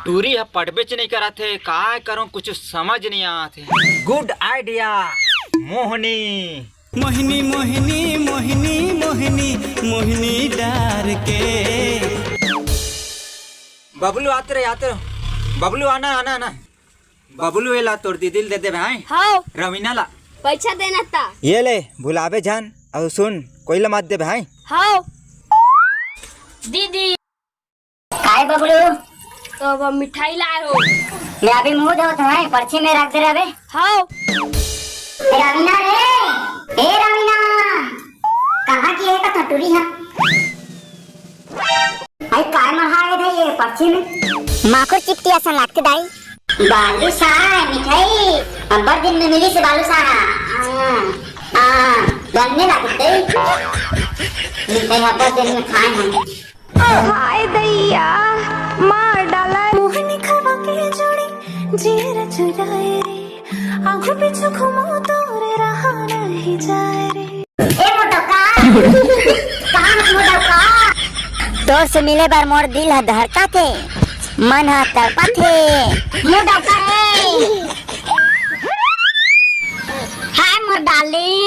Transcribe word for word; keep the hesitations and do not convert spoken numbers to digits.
टूरी ह पटबेच नइ करत हे, काय करूं, कुछ समझ नइ आत हे। Good idea, मोहनी। मोहिनी, मोहिनी, मोहिनी, मोहिनी, मोहिनी डार के। बबलू, आते रहे, आते रहे। बबलू, आना, आना, आना। बबलू, एला तोर दीदी ल दे देबे, हाय? हाव। रवीना ला। पैसा देना ता। ये ले, भुलाबे झन, अउ सुन, कोई ला मत देबे, हाय? हाव। दीदी। काय बबलू? तो अब मिठाई लाए हो। मैं अभी मुंह धोत हूँ, पर्ची में रख दे रहे। हाव। रवीना रे, ए रवीना, कहाँ की है का टूरी है? भाई, काय मढ़ाए थे ये पर्ची में? माखुर चिपटी असन लागते दाई। बालूशाह मिठाई, अब्बड़ दिन में मिली से बालूशाह। हाँ, हाँ, बनने लागते। मिठाई अब्बड़ दिन में खाए हैं। हाय दैया, मार डाला। मोहनी खवा के जोड़ी, जेर चुराए रे। आंखों पीछू घूमो तोरे रहा नहीं जाए रे। ए मोटका, कहाँ है मोटका? तोर से मिले बर मोर दिल ह धड़का थे, मन ह तड़पा थे। मोटका रे, हाय मोर डार्लिंग।